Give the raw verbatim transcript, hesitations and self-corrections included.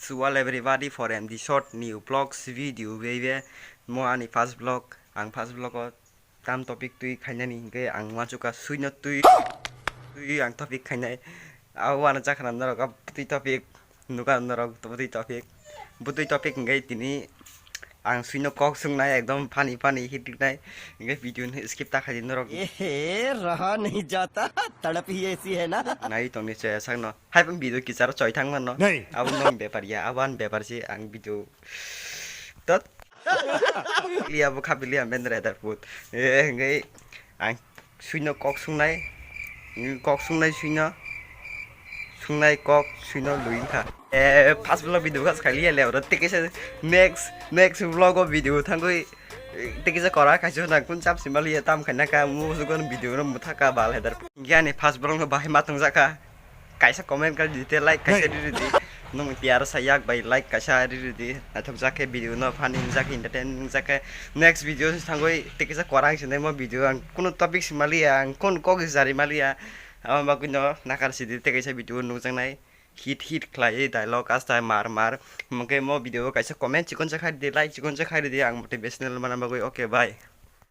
So, well, everybody, for M D Short new vlogs video, baby. Mo ani first vlog, ang first vlog o tam topic twi khainani hingke ang wansukha suino twi, twi ang topic khainai. Abo ano chakha norok twi topic, nuka norok twi topic, butwi topic hingke tini ang suino kok sungnai ekdom funny funny hit nai, hingke video no skip ta khaidi norok. ये रहा नहीं जाता, तड़प ही ऐसी है ना। Nai tongni chaya sakno. Hai pang video kicharo choi thang mano. Nei. Abo nong bepar ya, abo an bepar si ang video. Tot. Liya bo khapiliya men redar put. Eh, ngai ang suino kok sungnai. Ngai kok sungnai suino. Sungnai kok suino luin kha. Eh, first vlog video khas khailiya le oro teke se next, next vlog o video thangoi. Teke se kora kaisa na kun chap simaliya tam khaina ka mu sugon video no muthaka bal hedar. Gani first vlog no bahai matong jaka. Kaisa comment ka dite, like kaisa Hey. Riri di. Nung tiar sa yak bai like kaisa riri di. Naithok jake video no funny jake entertaining jake. Next video thangoi teke sa korang sinai mo video ang kuno topic simaliya ang kun kok jari maliya. Ama bagwi no nakar sidi teke sa video nung jangnai. Hit hit khlai dialogue astai mar mar. Mungke mo video kaisa comment chikon sa khai di, like chikon sa khai di, ang motivational mana bagwi. Okay, bye.